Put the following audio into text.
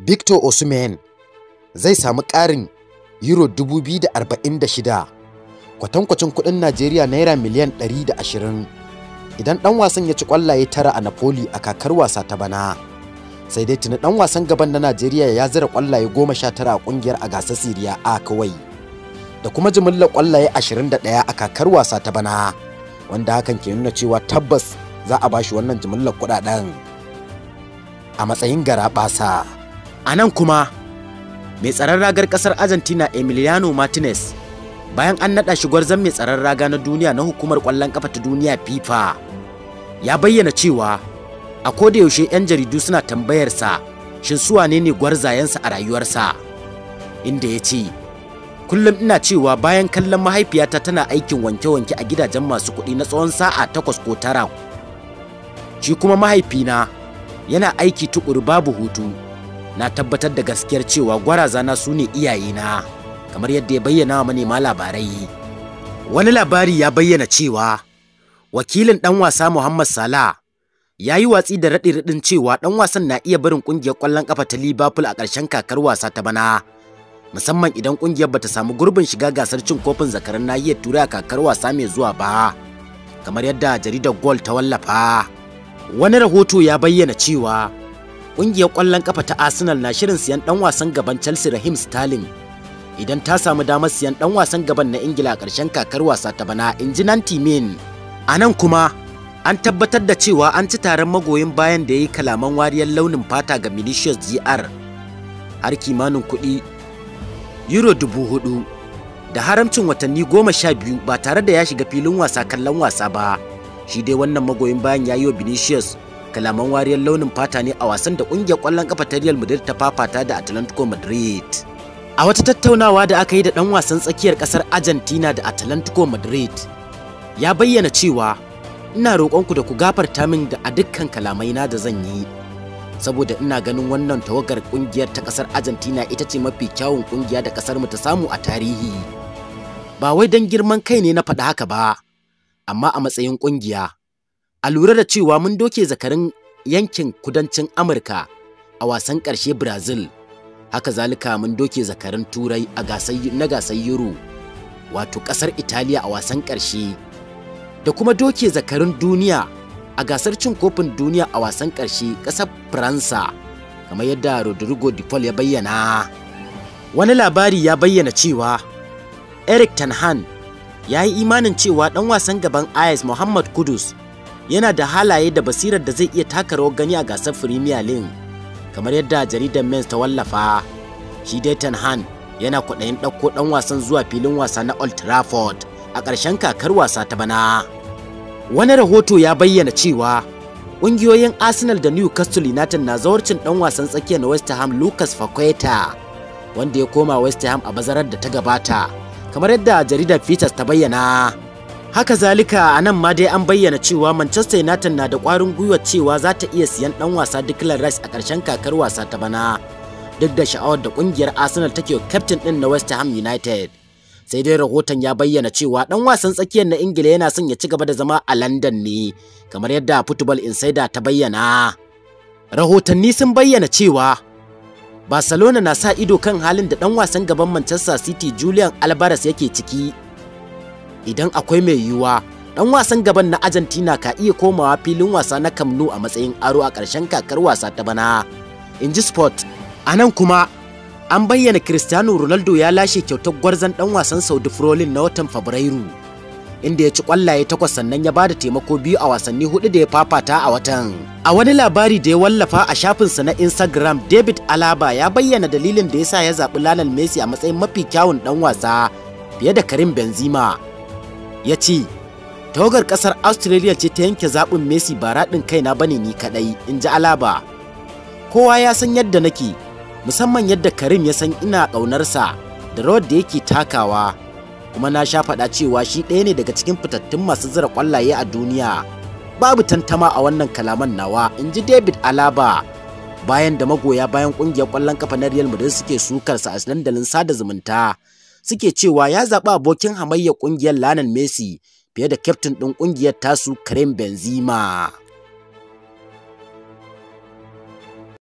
Victor Osimhen zai samu ƙarin Euro 2046, kwatankwacin kuɗin Najeriya naira miliyan 120, idan ɗan wasan ya ci ƙwallaye 9 a Napoli a kakar wasa ta bana. Sai dai tuni ɗan wasan gaban na Najeriya ya zira ƙwallaye 19 a ƙungiyar a gasar Serie A kawai, da kuma jimillar ƙwallaye 21 a kakar wasa ta bana, wanda hakan ke nuna cewa tabbas za a bashi wannan jimillar kuɗaɗen a matsayin garaɓasa. A nan kuma, mai tsaron ragar ƙasar Argentina Emiliano Martinez, bayan an naɗa shi gwarzon mai tsaron raga na duniya na hukumar ƙwallon ƙafa ta duniya FIFA, ya bayyana cewa a kodayaushe 'yan jaridu suna tambayarsa shin su wane ne gwarzayensa a rayuwarsa, inda ya ce, "Kullum ina cewa bayan kallon mahaifiyata tana aikin wanke-wanke a gidajen masu kuɗi na tsawon sa'a 8 ko 9, shi kuma mahaifina yana aiki tukuru babu hutu, na tabbatar da gaskiyar cewa gwarazana su ne iyayena," kamar yadda ya bayyana wa manema labarai. Wani labari ya bayyana cewa wakilin ɗan wasa Muhammad Salah ya yi watsi da raɗe-raɗin cewa ɗan wasan na iya barin ƙungiyar ƙwallon ƙafa ta Liverpool a ƙarshen kakar wasa ta bana, musamman idan ƙungiyar bata samu gurbin shiga gasar cin kofin zakaran nahiyar Turai a kakar wasa mai zuwa ba, kamar yadda jaridar Goal ta wallafa. Wani rahoto ya bayyana cewa ƙungiyar ƙwallon ƙafa ta Arsenal na shirin siyan ɗan wasan gaban Chelsea Raheem Sterling idan ta samu damar siyan ɗan wasan gaban na Ingila a ƙarshen kakar wasa ta bana, in ji Nanti Min. A nan kuma, an tabbatar da cewa an ci taron magoyin bayan da ya yi kalaman wariyar launin fata ga Vinicius GR har kimanin kuɗi Euro 4,000 da haramcin watanni 12 ba tare da ya shiga filin wasa kallon wasa ba. Shi dai wannan magoyin bayan ya yi wa Vinicius kalaman wariyar launin fata ne a wasan da ƙungiyar ƙwallon ƙafa ta Real Madrid ta fafata da Atlantico Madrid. A wata tattaunawa da aka yi da ɗan wasan tsakiyar ƙasar Argentina da Atlantico Madrid, ya bayyana cewa, "Ina roƙonku da ku gafarta min da a dukkan kalamaina da zan yi, saboda ina ganin wannan tawagar ƙungiyar ta ƙasar Argentina ita ce mafi kyawun ƙungiya da ƙasar mu ta samu a tarihi. Ba wai don girman kai ne na faɗi haka ba, amma a matsayin ƙungiya, a lura da cewa mun doke zakarin yankin kudancin Amurka a wasan ƙarshe Brazil, haka zalika mun doke zakarin Turai a gasar na gasar Euro, wato ƙasar Italiya a wasan ƙarshe, da kuma doke zakarin duniya a gasar cin kofin duniya a wasan ƙarshe ƙasar Faransa," kamar yadda Rodrigo De Paul ya bayyana. Wani labari ya bayyana cewa Eric Ten Hag ya yi imanin cewa ɗan wasan gaban Ajax Muhammad Kudus yana da halaye da basirar da zai iya taka rawar gani a gasar Premier League, kamar yadda jaridar Mens ta wallafa. Shi dai Ten Hag yana kwaɗayin ɗauko ɗan wasan zuwa filin wasa na Old Trafford a ƙarshen kakar wasa ta bana. Wani rahoto ya bayyana cewa ƙungiyoyin Arsenal da Newcastle United na zawarcin ɗan wasan tsakiya na West Ham Lucas Paqueta, wanda ya koma West Ham a bazarar da ta gabata, kamar yadda jaridar Peters ta bayyana. Haka zalika, a nan ma dai an bayyana cewa Manchester United na da ƙwarin gwiwa cewa za ta iya siyan ɗan wasa Declan Rice a ƙarshen kakar wasa ta bana, duk da sha'awar da ƙungiyar Arsenal take captain ɗin na West Ham United. Sai dai rahoton ya bayyana cewa ɗan wasan tsakiyar na Ingila yana son ya ci gaba da zama a London ne, kamar yadda Football Insider ta bayyana. Rahotanni sun bayyana cewa Barcelona na sa ido kan halin da ɗan wasan gaban Manchester City Julian Alvarez yake ciki. Idan akwai mai yiwuwa, ɗan wasan gaban na Argentina ka iya komawa filin wasa na Camp Nou a matsayin aro a ƙarshen kakar wasa ta bana, in ji Sport. A nan kuma, an bayyana Cristiano Ronaldo ya lashe kyautar gwarzon ɗan wasan Saudi Pro League na watan Fabrairu, inda ya ci ƙwallaye 8 sannan ya bada taimako 2 a wasanni 4 da ya fafata a watan. A wani labari da ya wallafa a shafinsa na Instagram, David Alaba ya bayyana dalilin da ya sa ya zaɓi Lionel Messi a matsayin mafi kyawun ɗan wasa fiye da Karim Benzema. Ya ce, "Tawagar ƙasar Australia ce ta yanke zaɓin Messi, ba raɗin kaina bane ni kaɗai," in ji Alaba. "Kowa ya san yadda nake, musamman yadda Karim ya san ina ƙaunarsa da rawar da yake takawa, kuma na sha faɗa cewa shi ɗaya ne daga cikin fitattun masu zira ƙwallaye a duniya. Babu tantama a wannan kalaman nawa," in ji David Alaba, bayan da magoya bayan ƙungiyar ƙwallon kafa na Real Madrid suke sukarsa a dandalin sada zumunta, suke cewa ya zaɓi abokin hamayyar ƙungiyar Lionel Messi fiye da kyaftin ɗin ƙungiyar tasu Karim Benzema.